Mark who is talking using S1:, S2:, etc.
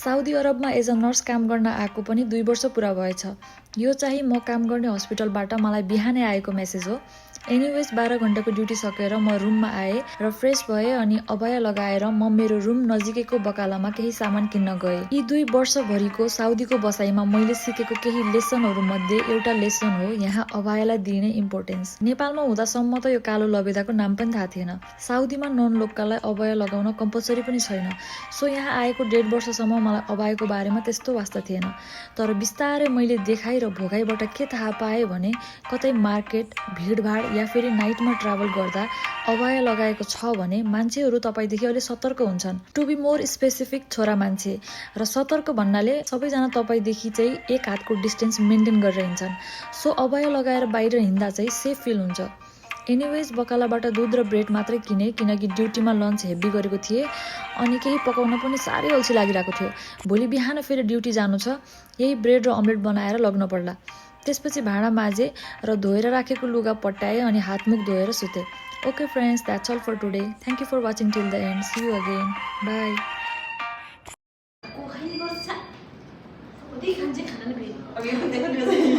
S1: Saudi अरबमा as a nurse काम गर्न आएको पनि 2 वर्ष पुरा भएछ। यो चाहिँ म काम गर्ने हस्पिटलबाट मलाई बिहानै आएको मेसेज हो। एनिवेज 12 घण्टाको ड्युटी सकेर म रुममा आएँ र फ्रेस भएँ अनि अभय लगाएर म मेरो रुम नजिकैको बकालामा केही सामान किन्न गएँ। यी 2 वर्षभरिको साउदीको बसाइमा मैले सिकेको केही लेसनहरू मध्ये एउटा लेसन हो यहाँ अभयलाई दिइने इम्पोर्टेन्स। नेपालमा हुँदासम्म त यो कालो लबेदाको नाम पनि थाहा थिएन। साउदीमा नन लोकललाई अभय लगाउन कम्पलसरी पनि छैन। सो यहाँ आएको 1.5 वर्षसम्म मलाई अभयको बारेमा त्यस्तो वास्ता थिएन। तर बिस्तारै मैले देखाइ र भोगाइबाट के थाहा पाएँ भने कतै मार्केट, भिडभाड या फेरि नाइटमा ट्राभल गर्दा अभय लगाएको छ भने मान्छेहरू तपाईँदेखि अलि सतर्क हुन्छन्। टु बी मोर स्पेसिफिक छोरा मान्छे र सतर्क भन्नाले सबैजना तपाईँदेखि चाहिँ 1 हातको डिस्टेन्स मेन्टेन गरेर हिँड्छन्। सो अभय लगाएर बाहिर हिँड्दा चाहिँ सेफ फिल हुन्छ। एनिवेज बकालाबाट दुध र ब्रेड मात्रै किने किनकि ड्युटीमा लन्च हेभी गरेको थिएँ अनि केही पकाउन पनि साह्रै अल्छी लागिरहेको थियो। भोलि बिहान फेरि ड्युटी जानु छ, यही ब्रेड र अमलेट बनाएर लग्न पर्ला। त्यसपछि भाँडा माझे र धोएर राखेको लुगा पट्याएँ अनि हातमुख धोएर सुतेँ। Okay friends, that's all for today. Thank you for watching till the end. See you again. Bye.
S2: अब यो देखो